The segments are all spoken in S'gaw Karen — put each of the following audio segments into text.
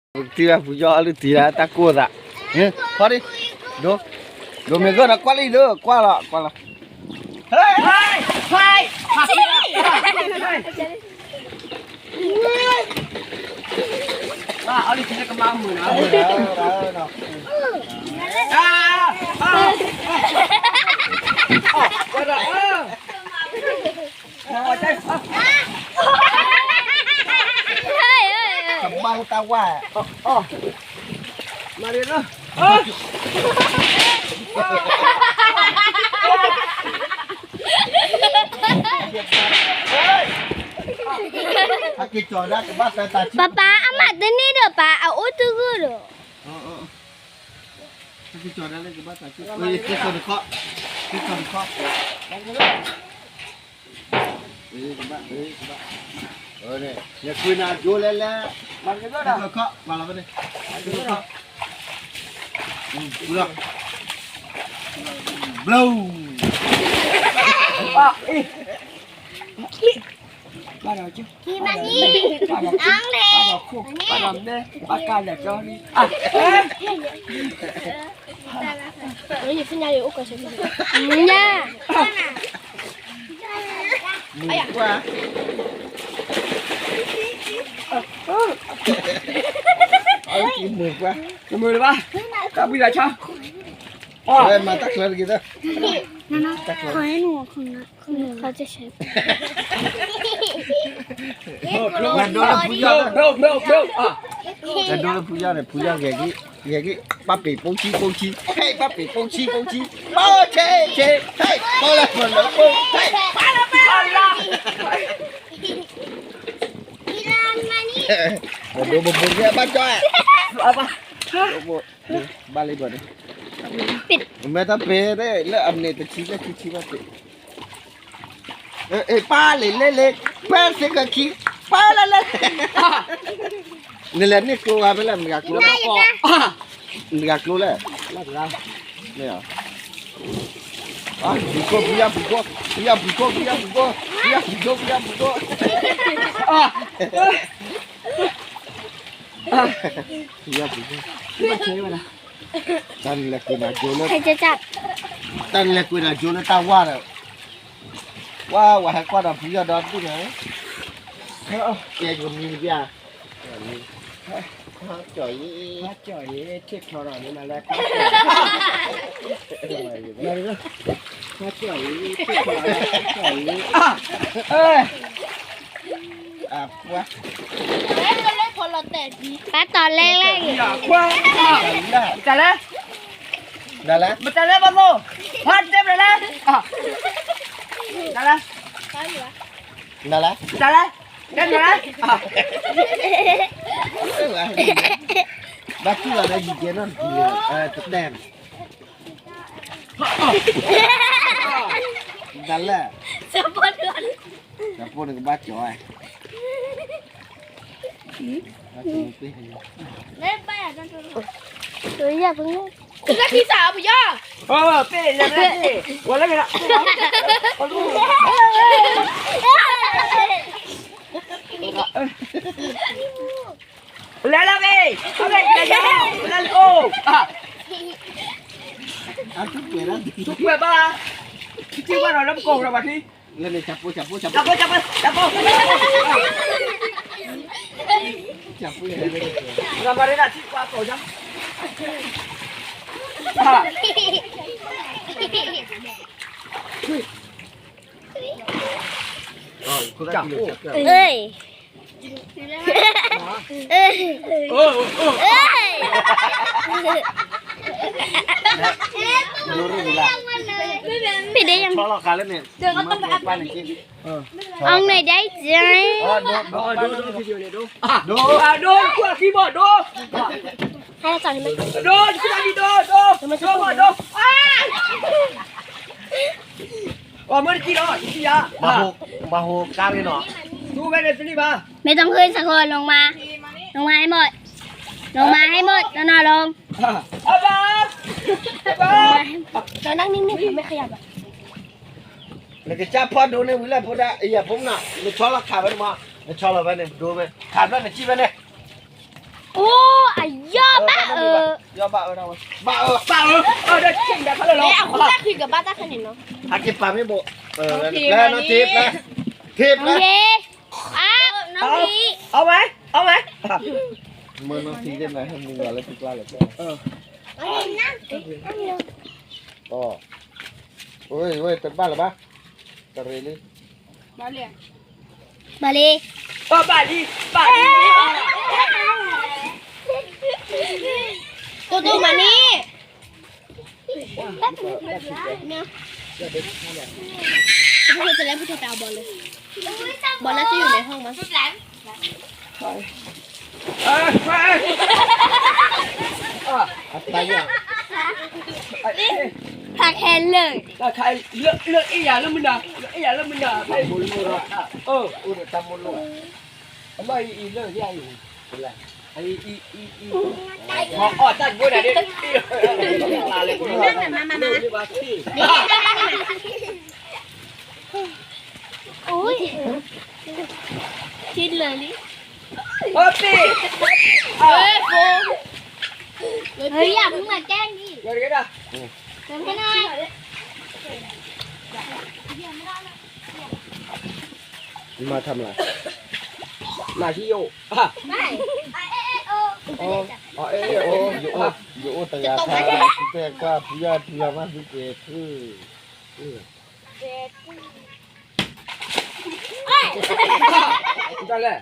ပကထံၣ်ဘၣ်ဖုယီၢ်အီၣ်လုၢ်တံၢ်လၢတၢ်ကိၢ်သး, ဖီဒံ, ဒိ, ဒိမ့ၢ်ဂၢၢ်ဒီးကွၢ်လံဒိ, ကွၢ်လီၤ, ကွၢ်လီၤ, ဟဲ, ဟဲ, အီၣ်လုၢ်တံၢ်လၢကမါမုာ်နီၤ, ကဘၣ်လၢတၢ်ဝါ, မၤရ့လီၤ, ပၢ်ပၢ် အမၤတန့ၢ်ဒီးပၢ် အအိၣ်တဂၢၢ်ဒီး, ကဘၣ်, ကဘၣ်, ဘျူး, ဘၣ်ဒီးကၠိ, ဘၣ်ဒီးခိၣ်, ဘၣ်ဒီးမဲ, ဘၣ်ကၢ်လဲၤကၠီလံ, ညါ, မုာ်ကွၢ်, မုာ်ကွၢ်, မုာ်လၢၤဘၣ်, တၢ်ဘှံးသးဆါ, မၤတၢ်ချၢတဂ့ၤ, တၢ်ချၢ ဒိလၢဖုယီၢ်, ဒိလၢဖုယီၢ်န့ၣ် ဖုယီၢ်ဂဲၤက့ၤ, ဂဲၤက့ၤ, ပၢ်ပ့ၤပိဆံပိဆံ, ဟဲ ပၢ်ပ့ၤပိဆံပိဆံ, ပိဆံ, ဟဲ ပၢ်လၢပလၢပိ, ဟဲ ပၢ်လၢပလၢ, ဘၣ်လံဘၣ်န့ၣ်, မ့ၢ်တၢ်ပ့ၤလၢအန့ၣ်တဆံလၢဆံဆံဘၣ်ပ့ၤ ပၢ်လံလဲလဲ, ပၢ်စ့ၢ်ကီးခံ, ပၢ်လၢလဲ, နလဲၤန့ၢ်ကျိဂၤဖဲလဲၣ်, နတဂၤကျိလဲၣ်, နတဂၤကျိလဲၣ်, မ့ၢ်ဧါ, ဖုယီၢ်ဖုယီၢ်, ဖုယီၢ်ဖုယီၢ်, ဖုယီၢ်ဖုယီၢ်, ဖုယီၢ်ဖုယီၢ်, ဖုယီၢ်ဖုယီၢ်, တၢ်နလဲၤကွံာ်နၤကၠိလၢ, တၢ်နလဲၤကွံာ်နၤကၠိလၢတၢ်ဝါဒီး, ဝါ ဝဲဟဲကွၢ်ဒီးဖုယီၢ်ဒီဒူၣ်န့ၣ်, ကဲကမံၤတဘျီ, ကၠီၣ်အံၤ, ကၠီၣ်အံၤ, ထံၣ်ထီၣ်ဒီးန့ၣ်မးလၢ, ကၠီၣ်အံၤ, ထံၣ်ထီၣ်ဒီး, ကၠီၣ်အံၤ, အပှၤ, ပၢ်တီၤလဲလဲ, ပှၤ, တၢ်လဲၣ်, တၢ်လဲၣ်, မတၤလဲၣ်ဘၣ်သိ, ဟါတဲပျဲလဲၣ်, တၢ်လဲၣ်, တၢ်လဲၣ်, တၢ်လဲၣ်, ဘၣ်ထံၣ်လီၤဒီးယံၤကဲနီၣ်တကံၤလၢ, တတဲ, တၢ်လဲၣ်, တၢ်ဖိန့ၣ်ကဘၣ်ကၠီၣ်, ပ့ၤလဲၣ်, ပ့ၤလဲၣ်, ဝဲလဲၣ်, လဲၤလီၤဂ့ၤ, လဲၤလီၤ, လဲၤလီၤ, သူကွဲးဘၣ်, ထံၣ်ဘၣ်ဒီးလၢပကိာ်ဒီးဘၣ်ထံၣ်, လၢန့ၣ် ဆၣ်ဖိ ဆၣ်ဖိ ဆၣ်ဖိ, ဆၣ်ဖိ, ဆၣ်ဖိ, ငါမၤရ့ဒၣ်ထံၣ်ကွၢ်ကိာ်ညါ, ဆၣ်ဖိ, ဖဲဒၣ်ယၤ, အီၣ်န့ၣ်ဒၣ်စဲ, ဒိ, ဒိ, ဒိ, ဒိ, ကွၢ်ခံဘီ, ဒိ, ဒိ, ဒိ, ဒိ, အီၣ်မ့ၢ်တကံၢ်လီၤ, တကံၢ်ယၤ, မၤဟိးကါဂ့ၤနီၤ, သူဝဲန့ၣ်တန့ၢ်ဘၣ်, ไม่ต้องขึ้นสักคน ลงมา, ลงมาให้หมด, ลงมาให้หมด นอนลง, အဘၣ်, အဘၣ်, นั่งนิ่งๆ ไม่ขยับอ่ะ နကစၢ်ဖီဒိၣ်န့ၢ်ဝံၤလၢဖိဒၣ်အံၤ ဖိမနုၤ, နဆီလီၤခးဝဲန့ၣ်မး, နဆီလီၤဝဲန့ၣ် ဒိဝဲ, ခးဘျီနစံၣ်ဝဲန့ၣ်, အိၣ်, ဘၣ်အၢ, ဘၣ်အၢ, ဘၣ်အၢ, အၢ, ဒီးဆ့ၣ်ကဒါခါလၢလီၤ, အဃိတၢ်ခံကဘၣ်တၢ်ခါန့ၣ်နီၤ, အက့ၤပာ်မ့ၢ်ဘိး, လၢနီၢ်ထံး, ထံး, အဝဲ, အဝဲ, မ့ၢ်နီၢ်ထံးသ့ၣ်မး ဟဲမုၢ်ဂၤလၢသုကျါလၢာ်, ဝဲ, တဘၣ်လၢၤဘၣ်, တရ့လံ, ဘၣ်လံ, ဘၣ်လံ, ဘၣ်လံ, တိၢ်တိၢ်မၤန့ၣ် ဘီလၢသူယူၤန့ၣ်ဟီၣ်မး, ဖးခဲလၢာ်, လၢအ့ၣ်ယၤလၢမုၢ်နၤ, လၢအ့ၣ်ယၤလၢမုၢ်နၤ, အိၣ်ဒီးတၢ်မိၢ်လိၣ်, အမ့ၢ်အံၤအံၤလၢယၤအံၤ, အီၣ်တၢ်ကိးနၤဒ်, ထံလၢာ်လံ, အပ့ၢ်, ဖိ, ယၤမုၢ်မၤကဲန့ၣ်, မၤထါမလဲၣ်, မၤဟံၣ်အိၣ်, ယအိၣ်တဂၤခါ, တဲကွၢ်ဖုယၤဖုယၤမးသုက့ၤဖု, တၢ်လဲၣ်,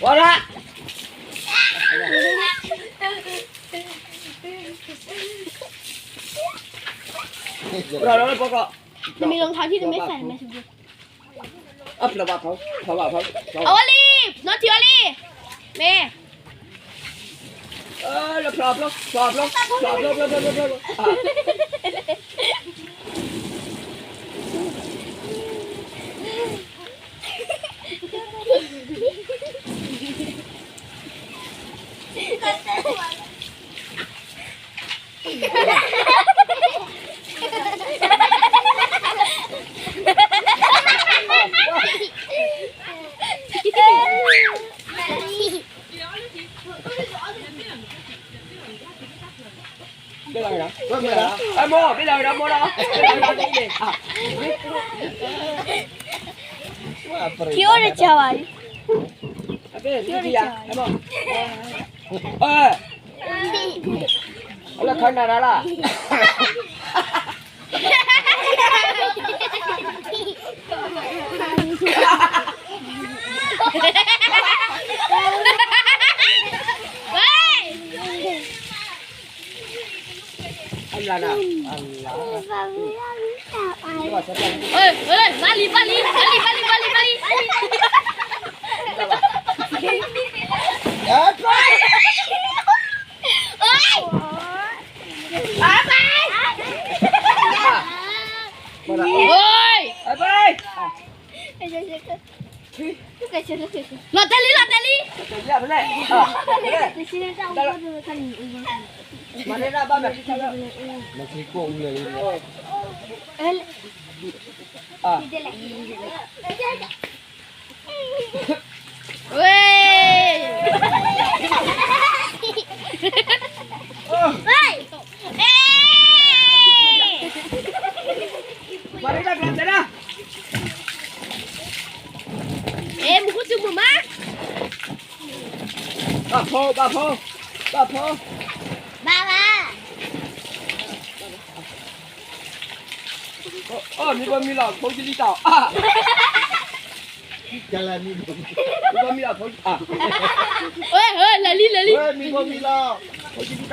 ဝါဒၣ်, နမ့ၢ်လီၤထါထံၣ်နမ့ၢ်စဲးမဲာ်ဆူၣ်, အဖျိဘၣ်ဖီ, ဖျိဘၣ်ဖီ, အဝဲလံ, နီၢ်ထံးဝဲလံ, မ့ၢ် ဖျိဖျိ, ဖျိဖျိ, ဖျိဖျိ, ဖျိဖျိ, ဖျိဖျိ, ဘ့ၣ်လီၤ, အဲမိၢ်, ဘ့ၣ်လီၤ, မိၢ်လီၤ, ဘ့ၣ်လီၤ, ထံအိၣ်တကးဘၣ်, ထံအိၣ်တကး, အဲမိၢ်, အဲ, အလၢခါနၤနၤလၢ အလၢနၤ, အလၢ, ဘၣ်လံ, ဘၣ်လံ, ဘၣ်လံ, ဘၣ်လံ, ဘၣ်လံ, ဘၣ်လံ, လီၤတဲာ်လံ, လီၤတဲာ်လံ, မၤန့ၢ်ဒၣ်ဘၣ်မး, ဝဲ, မၤန့ၢ်ဒၣ်ကျါတဲဒၣ်, အဲ မူခိၣ်စူၤမုာ်မး, ဘၣ်ဖိ, ဘၣ်ဖိ, ဘၣ်ဖိ, ဘၣ်ဘၣ်, အိၣ်မံဘိမံလီၤ ဖိယလံတီၤ, မံဘိမံလီၤ ဖိ, ဝဲ လၢလံ လၢလံ, မံဘိမံလီၤ ဖိယလံတီၤ,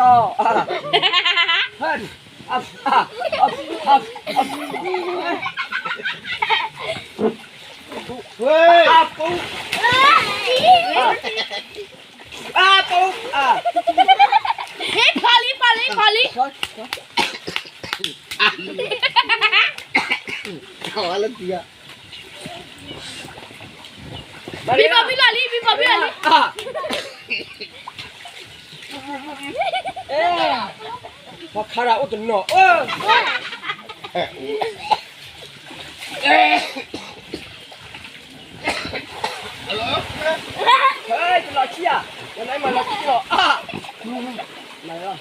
ဟဲ, အပူၤ, အပူၤ, အပူၤ, ဟဲ ဖီလံ ဖီလံ ဖီလံ, အလၢတံၢ်, မံဘိမံလီၤလံ မံဘိမံလီၤလံ, ပှၤခါရၤအိၣ်တနီၤ, ဟဲ တလီၤဆံၣ်ဧါ, နမၤလီၤဆံၣ်လီၤ, မၤလီၤ,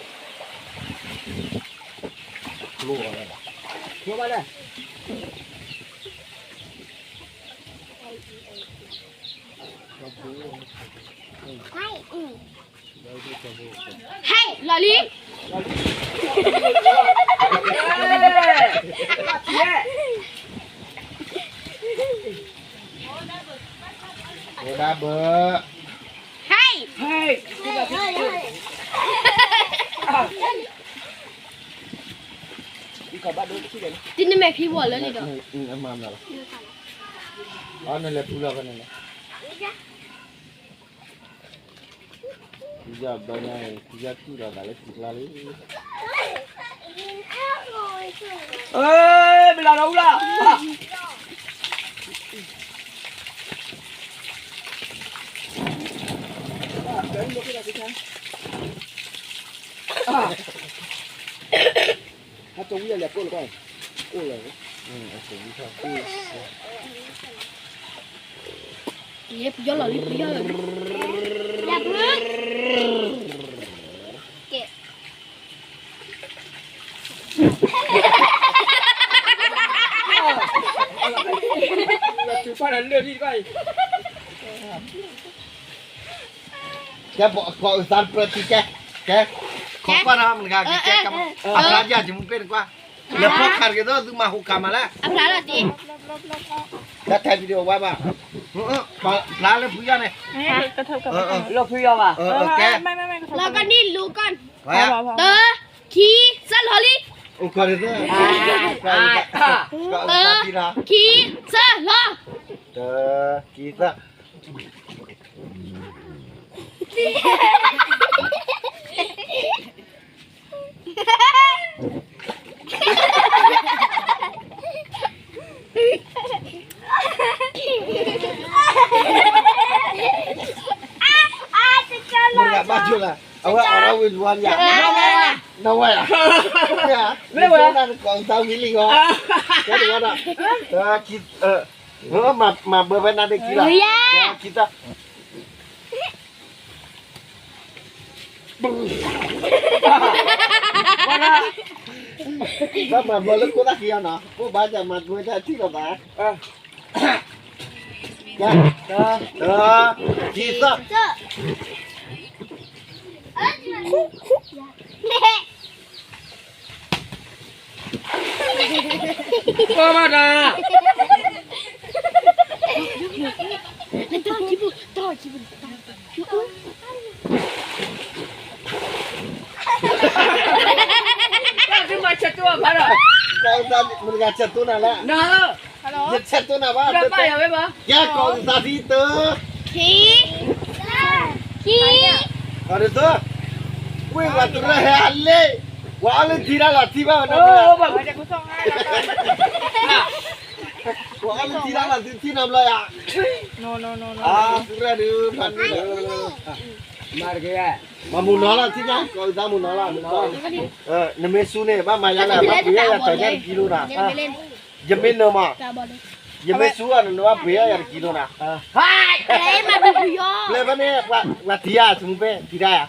ဟဲလီၤလံ. ဟဲ, တနမဲာ်ဖံဝီၤလၢလံဒီး, နလဲၤဖူလီၤဖဲန့ၣ်လဲၣ်. ယဘျီညါအံၤ ယတူၢ်ဒီးသးလၢထံကျါလံ. မ့ၢ်လီၤဒီးအူလီၤ. ပယီၤလီၤလံ ပယီၤလီၤလံ. ကဲ ကိးအသးတပြၢထံကဲ, ကဲ, ခိးကွၢ်နီၤ မနုၤဂၤကဲ, အဖျါယၤ ယမူပ့ၢ်နကွၢ်, လဲၤဖီၣ်ခးတဂ့ၤသိး သုမၤဟူးခးမးလဲၣ်. အဖျါလီၤတံၢ်, တၢ်ထဲ video ဝဲဘၣ်, ဖျါလၢဖုယီၤန့ၣ်, လၢဖုယီၤဘၣ်, ကဲ, လီၤကနံၣ်လူကီၢ်, တၢ, ခံ, သၢ လီၤလံ. တၢ, ခံ, သၢ လီၤ. တၢ, ခံ, သၢ. မ့ၢ်ဘၣ်ကၠိလၢ အဝဲအီၣ်ဝဲလူၤဝဲယၤ, နဝဲယၤ, မ့ၢ်ဝဲနကိးသးဝံၤလံဂီၤ, ကဲတဝဲဒၣ်, မၤဘၢဖဲနၤတကံလီၤ, ခံသၢ. ဘၣ်မၤဘၢလၢခိသၣ်ခံအီၤနီၤ, ခိၣ်ဘၣ်ယၤမၤဘၢတၢ်ထံၣ်လီၤသး, တၢ, ခံသၢ. ကီမးတၢ်, တၢ်မၤဆၢတိၢ်ဘၣ်ဒီး, မတၤဆၢတိၢ်နၤလဲၣ်, ယဆၢတိၢ်နၤဘၣ်, ယကိးသးထံတၢ, ခံ, ခံ, အဒ်သိး, ဝ့ၢ်ဝဲတရၢဟဲအလ့, ဝဲအီၣ်လၢထံတၢ်လီၤထံဘၣ်ဝဲနီတဘျီ, ဝဲအီၣ်လၢထံတၢ်လီၤထံထံနီတဘျီယၤ, သုရၢဒုး, မၤတက့ၢ်, မၤမူနီၤလီၤထံညါ, ကိးသးမူနီၤလီၤ, နမ့ၢ်စူန့ၣ် ဘၣ်မၤယါလၢ ဘၣ်ပှ့ၤယၤယၤတၢ်ညါတကံလိၤနၤ, ယမ့ၢ်နၢၤမး, ယမ့ၢ်စူအီၤန့ၣ် နဘၣ်ပှ့ၤယၤယၤတကံလိၤနၤ, ပျဲဖဲန့ၣ်, ပှၤထံယၤ စမူပ့ၢ် ထံတၢ်ယၤ,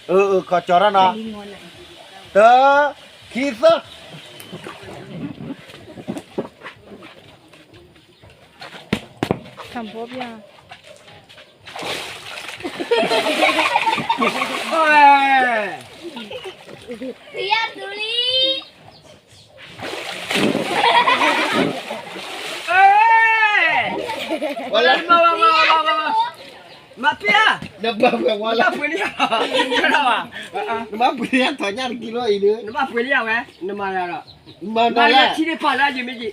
အၢ အၢ ကီၤကၠီထီၣ်နီၤ, တၢ, ခံသၢ. မၤပျံၤ, နဘၣ်ပှ့ၤဝဲလၢ, နဘၣ်ပှ့ၤယၤထီၣ်ညါတကံလိၤအံၤဒီး, နဘၣ်ပှ့ၤလံဝဲ, နမၤလၢ, မၤလၢထံန့ၣ်ပာ်လၢယမ့ၢ်ယံၤ,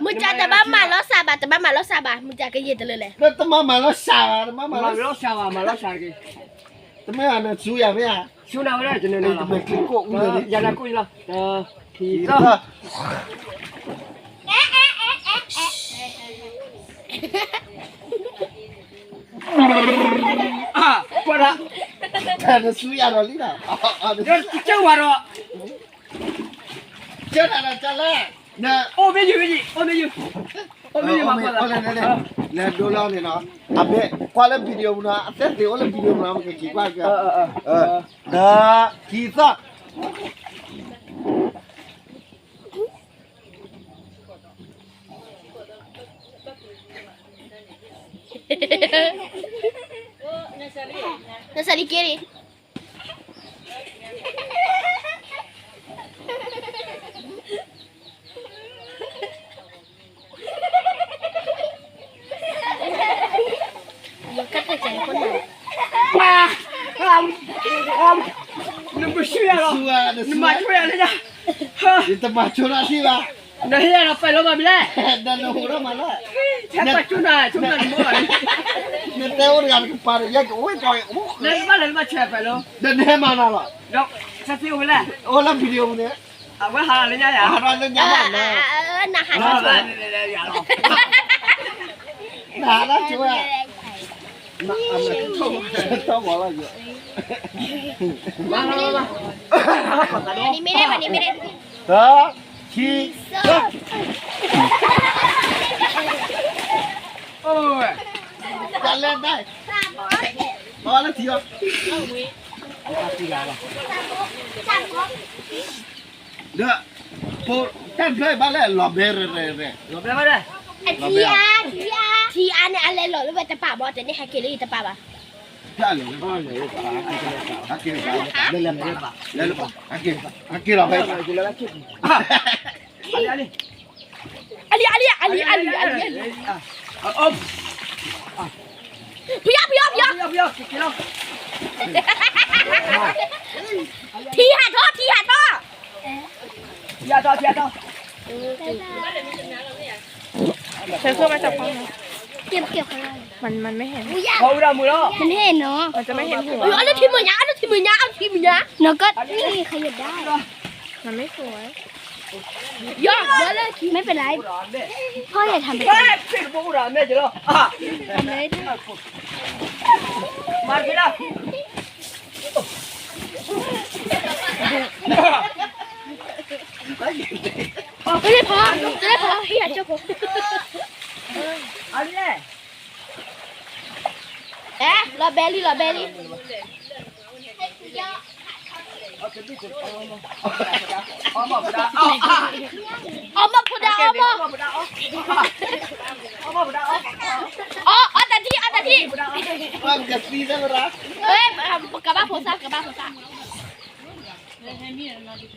မုၢ်ကၠါတဘၣ်မၤလီၤစှၤဘၣ်, တဘၣ်မၤလီၤစှၤဘၣ်, မုၢ်ကၠါကယံာ်တလၢလဲၣ်, တမၤမၤလီၤစှၤဘၣ်, တမၤမၤလီၤစှၤဘၣ်, မၤလီၤစှၤတက့ၢ်, တမ့ၢ်နဆူယၤမ့ၢ်ဧါ, ဆူနၤဝဲဒၣ်, ယနကိၣ်အူလၢ, ယနကိၣ်အူလီၤ, ခံသၢ. ကွၢ်ဒၣ်, နဆူယၤဒီးလံဒီး, ကၢဝဲဒီး, ကၢနၤဒီးကၢလဲၣ်, အိၣ်မ့ၢ်ယုၢ်, အိၣ်မ့ၢ်ယုၢ်, အိၣ်မ့ၢ်ယုၢ်မၤကွၢ်လီၤ, လဲၤဒိလီၤန့ၣ်နီၤ, အမ့ၢ်ကွၢ်လၢ video ပူၤနီၤ, အသ့ၣ်သ့ၣ်အိၣ်လၢ video ပူၤနီၤ, ပကက့ၤကွၢ်က့ၤ, တၢ, ခံသၢ. နစးလံက့ၤလံ. နမၤဆိၣ်ယၤလီၤ, နမၤဆိၣ်ယၤလၢညါ, ယတမၤဆိၣ်နၤသ့ဘၣ်, နဟ့ၣ်ယၤလီၤပဲာ်လီၤမၤမလဲၣ်, နဟူထီၣ်မၤလီၤ, ဟဲပာ်ဆိၣ်နၤ, ဆိၣ်နၤနမီၢ်, နတဲအိၣ်တဂၤတကပၤဒီး ယဲကအိၣ်ကီး, နဘၣ်လဲၤနဘၣ်ဆဲးပဲာ်လီၤ, ဒီးနဟဲမၤနၤလီၤ, ဒီးဆဲးသ့အိၣ်ဝဲလဲၣ်, အိၣ်လၢ video န့ၣ်, အဝဲဟးလၢညါယၤ, ဟးလၢညါဘၣ်, နဟးလၢဆိဝဲ, ထီၣ်ဂီၤလီၤယိၤ, မ့ၢ်မ့ၢ်, တၢ်, ခံ, သၢ, တၢ်လဲၣ်တၢ်, ဘၣ်လၢထံအီၤ ဒီး, တၢ်တဖျၢၣ်အံၤဘၣ်လဲၣ် လီၤဘဲရဲၣ်ရဲၣ်ရဲၣ်, လီၤဘဲဘၣ်လဲၣ်, ထံအါ, ထံအါ, ထံအါန့ၣ် အလဲၤလီၤလၢဝဲတပာ်ဘၣ်, တန့ၢ်ဟဲက့ၤလၢယတပာ်ဘၣ်, ဟဲက့ၤလီၤဖဲ, အလံၤ, အလံၤ, အလံၤ, အလံၤ, အလံၤ, ဖယီ ဖယီ ဖယီ, ထံဟးထီၣ် ထံဟးထီၣ်, เธอขึ้นมาจับกล้องนะ เก็บเก็บของเรา มันมันไม่เห็น มันไม่เห็นเนาะ มันจะไม่เห็นหัว เอาลูกทีมมือเนี้ย เอาลูกทีมมือเนี้ย เอาทีมมือเนี้ย หนูก็นี่ขยับได้ มันไม่สวย ยอดเยอะเลย ไม่เป็นไร พ่ออย่าทำไป ทำเลย ไม่ได้พอ จะได้พอ พี่อยากเจอผม เอาเลย အဲ လီၤဘဲလံ လီၤဘဲလံ အီၣ်မ့ၢ်ဖိဒါ အီၣ်မ့ၢ် အီၣ် အီၣ်တထံၣ် အီၣ်တထံၣ် ကဘၣ်ဖိသၣ် ကဘၣ်ဖိသၣ် ဟီ အီၣ် အီၣ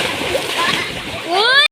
်